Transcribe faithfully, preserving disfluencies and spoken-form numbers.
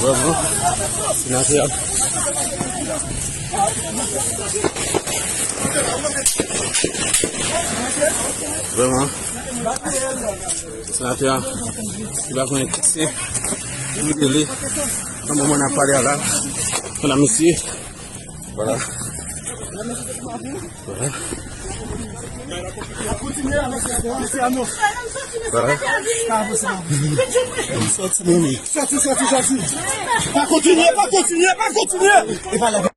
Vrèman, senatè a. Vrèman, senatè a, li pa konnen kisa li rele. Nan moman n ap pale a la, nou la mesye. Vwala. Vwala. Vwala. Sòti, sòti, sòti. Pa kontinye, pa kontinye, pa kontinye. E pa la.